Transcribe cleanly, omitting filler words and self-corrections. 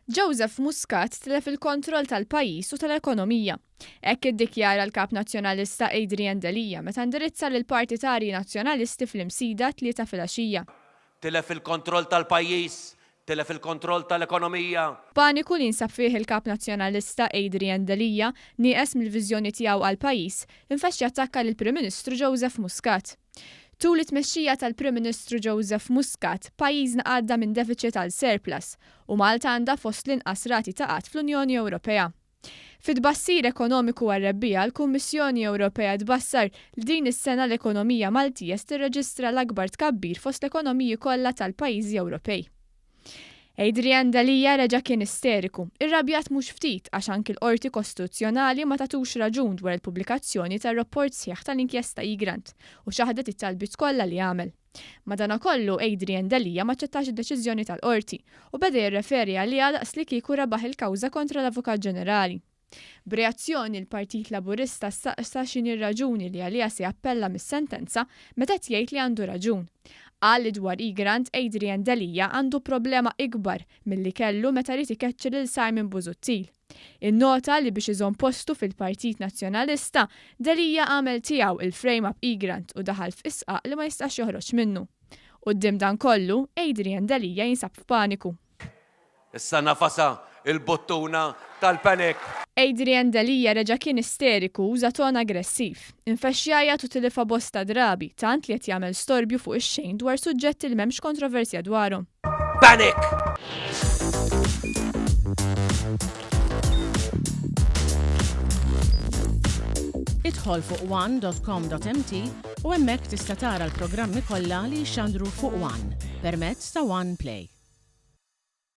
Joseph Muscat tilef il-kontroll tal-pajjiż u tal-ekonomija. Hekk iddikjara l-Kap Nazzjonalista Adrian Delia meta indirizza lill-partitarji Nazzjonalisti fl-Imsida t-Tlieta filgħaxija. Tilef il-kontroll tal-pajjiż, tilef il-kontroll tal-ekonomija. Paniku li jinsab fih il-Kap Nazzjonalista Adrian Delia, nieqes mill-viżjoni tiegħu għall-pajjiż, infexx jattakka lill-Prim Ministru Joseph Muscat. Tul it-tmexxija tal-Prim Ministru Joseph Muscat, pajjiżna għadda minn defiċit għal surplus u Malta għandha fost l-inqas rati ta' qgħad fl-Unjoni Ewropea. Fit-tbassir ekonomiku għar-rebbiegħa l-Kummissjoni Ewropea tbassar li din is-sena l-ekonomija Maltija se tirreġistra l-akbar tkabbir fost l-ekonomiji kollha tal-pajjiżi Ewropej. Adrian Delia reġa' kien isteriku, irrabjat mhux ftit għax anki l-Qorti Kostituzzjonali ma tatux raġun dwar il-pubblikazzjoni tar-rapport sħiħ tal-inkjesta Egrant u ċaħdet it-talbiet kollha li għamel. Madanakollu, Adrian Delia m'aċċettax id-deċiżjoni tal-Qorti u beda jirreferi għaliha daqslikieku rebaħ il-kawża kontra l-Avukat Ġenerali. B'reazzjoni, il-Partit Laburista staqsa x'inhi r-raġuni li għaliha se jappella mis-sentenza meta qed jgħid li għandu raġun. Qal li dwar Egrant, Adrian Delia għandu problema ikbar milli kellu meta ried ikeċċi lil Simon Busuttil. Innota li biex iżomm postu fil-Partit Nazzjonalista, Delia għamel tiegħu il-frame up Egrant u daħal f'isqaq li ma jistax joħroġ minnu. Quddiem dan kollu, Adrian Delia jinsab f'paniku. Issa nafasha il-buttuna tal-panic. Adrian Delia reġa' kien isteriku u uża ton aggressiv. Infexx jgħajjat u tilifha bosta drabi, tant li qed jagħmel storbju fuq ix-xejn dwar suġġetti li m'hemmx kontroversja dwarhom. Panic! Idħol fuq one dot com dot mt u hemmhekk tista' tara l-programmi kollha li jixxandru fuq one permezz ta' One Play.